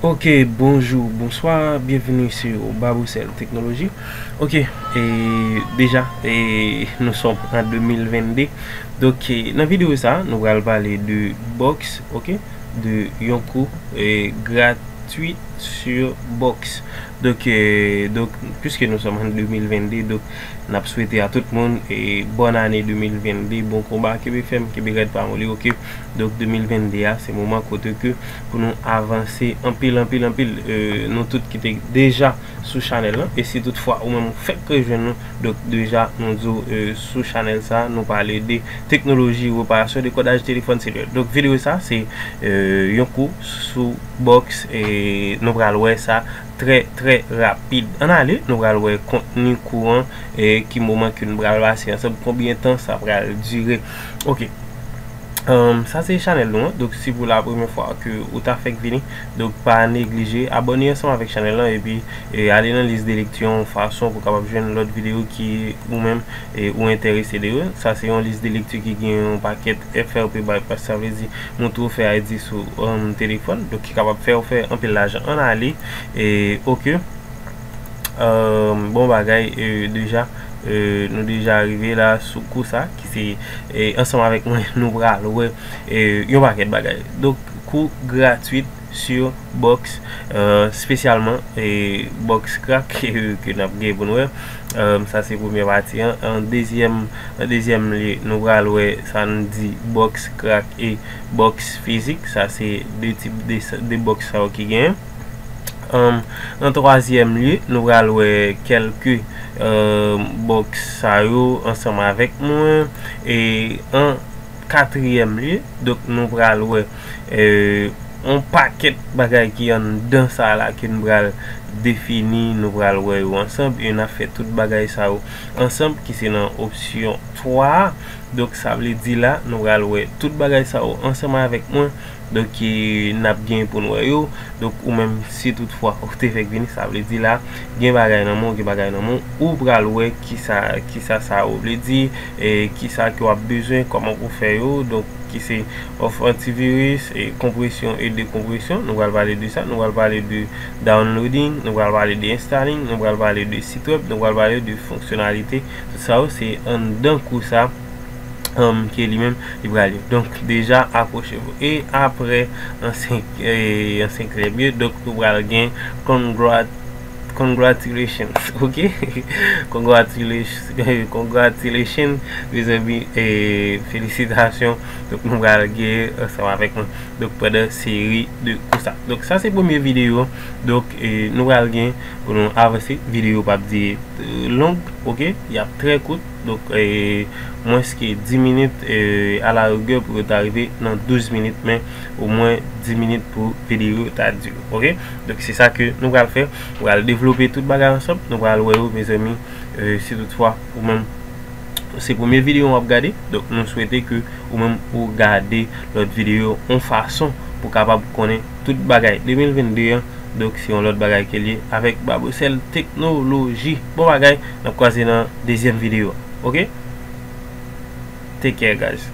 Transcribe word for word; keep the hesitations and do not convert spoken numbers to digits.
Ok, bonjou, bonswa, byenvini sou Babocel Technology. Ok, e deja, e nou sòm an de mil venn de. Donk, e, nan videyo sa, nou pral pale de Box, ok, de yon kou, e, gratuit sur Box. Donk, e, donk, piske nou sòm an de mil venn de, donk, n ap swete a tout moun, e, bòn ane de mil venn de, bon konba, kenbe fèm, kenbe rèd, pa moli, ok. Donk, de mil venn de a, se moman kote ke pou nou avanse anpil, anpil, anpil. E, nou tout ki te deja sou chanèl lan, e si toutfwa ou menm ou fèk rejwenn nou, donk, deja, nou di w, e, sou chanèl sa, nou pale de teknoloji, reparasyon, dekodaj telefòn selilè. Donk, videyo sa, se, e, yon kou sou Box, e nou pral wè sa trè, trè rapid. Ann ale, nou pral wè kontni kou an, e ki moman ke nou pral pase ansanm, konbyen tan sa pral dire. Ok. Sa se chanèl nou an. Donk, si pou la premyè fwa ke ou ta fèk vini, donk, pa neglije abòne ansanm avèk chanèl lan, epi, e, ale nan lis de lekti yon fason pou kapab jwenn lòt videyo ki ou menm, e, ou enterese de yo. Sa se yon lis de lekti ki gen yon pakèt F R P bypass, sa vle di montre w fè I D sou, um, telefòn, donk ki kapab fè w fè anpil lajan. Ann ale, e, ok. Um, bon bagay, e, deja, e, nou deja rive la sou kou sa, ki se, e, ansanm avèk mwen, nou pral wè, e, yon pakèt bagay. Donk, kou gratuit sur Box, e, espesyalman, e, Box Crack, e, ke n ap gen pou nou wè. Um, sa se premyè pati an. An dezyèm, an dezyèm lye, nou pral wè sa n di Box Crack e Box Fizik. Sa se de tip de, de Box sa yo ki genyen. An, an twazyèm lye, nou pral wè kèlke, e, Box sa yo ansanm avèk mwen. E an katriyèm lye, donk, nou pral wè, e, yon pakèt bagay ki anndan sa la ke n pral defini, nou pral wè yo ansanm, e n ap fè tout bagay sa yo ansanm, ki se nan opsyon twa a. Donk, sa vle di la, nou pral wè tout bagay sa yo ansanm avèk mwen. Donk, e, n ap gen pou n wè yo. Donk, ou menm, si toutfwa ou te fèk vini, sa vle di la, gen bagay nan men w, gen bagay nan men w, ou pral wè kisa, kisa sa yo vle di, e kisa ke w ap bezwen, kòman pou fè yo. Donk, ki se off antivirus, e konpresyon e dekonpresyon. Nou pral pale de sa, nou pral pale de downloading, nou pral pale de installing, nou pral pale de sit web, nou pral pale de fonksyonalite. Tout sa yo, se anndan kou sa, um, ke li menm, li pral ye. Donk, deja, akwoche w. E apre, an senk, e, an senkyèm lye, donk, nou pral gen congrat-, congratulations, ok? Congratulations, congratulations, mezanmi, e, felisitasyon. Donk, nou pral gen ansanm avèk mwen. Donk, pandan seri de kou sa. Donk, sa se premye videyo. Donk, e, nou pral gen pou nou avanse. Videyo p ap dire, e, long, ok? Y ap trè kout. Donk, e, mwens ke dis minit, e, a la rigè pou yo ta rive nan douz minit, men omwen dis minit pou videyo ta dire, ok? Donk, se sa ke nou pral fè. Nou pral devlope tout bagay ansanm. Nou pral wè yo, mezanmi, e, si toutfwa ou menm se premye videyo w ap gade, donk nou swete ke ou menm ou gade lòt videyo yon fason pou kapab konnen tout bagay. De mil venn de an, donk se yon lòt bagay ke l ye avèk Babocel Technology. Bon bagay, n ap kwaze nan dezyèm videyo a. Ok? Take care, guys.